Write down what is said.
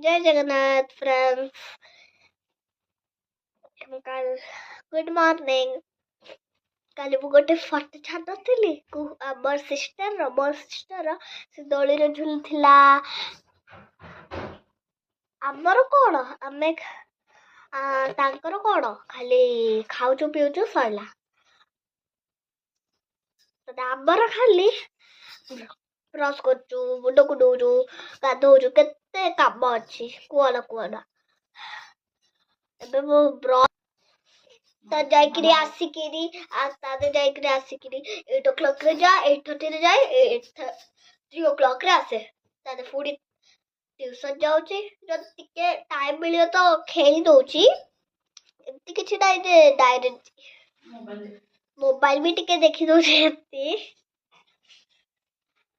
ଜୟ Jagannath friends. କାଲ good morning. କାଲି ମୁଁ ଗୋଟେ ଫଟୋ ଛାଡ଼ିନଥିଲି ଆମର ସିଷ୍ଟରର, ମୋ ସିଷ୍ଟରର। ସେ ଦୋଳିରେ ଝୁଲୁଥିଲା। ଆମର କ'ଣ, ଆମେ ତାଙ୍କର କ'ଣ, ଖାଲି ଖାଉଛୁ ପିଉଛୁ, ସଇଲା। ଆମର ଖାଲି ବ୍ରସ୍ କରୁଛୁ, ମୁଣ୍ଡ କୁଣ୍ଡଉଛୁ, ଗାଧଉଛୁ, କେତେ କାମ ଅଛି, କୁହନା କୁହନା। ଏବେ ମୁଁ ବ୍ରସ୍ ତ ଯାଇକିରି ଆସିକିରି, ତାପରେ ଯାଇକିରି ଆସିକିରି 8 ଓ କ୍ଲକ୍ରେ ଯାଏ, 8:30ରେ ଯାଏ, 3 ଓ କ୍ଲକ୍ରେ ଆସେ। ତାପରେ ପୁଣି ଟ୍ୟୁସନ୍ ଯାଉଛି। ଯଦି ଟିକେ ଟାଇମ୍ ମିଳିବ ତ ଖେଳି ଦଉଛି। ଏମିତି କିଛି ନାହିଁ ଯେ ଡାଇରେକ୍ଟ ମୋବାଇଲ ବି ଟିକେ ଦେଖି ଦଉଛି ଏମିତି।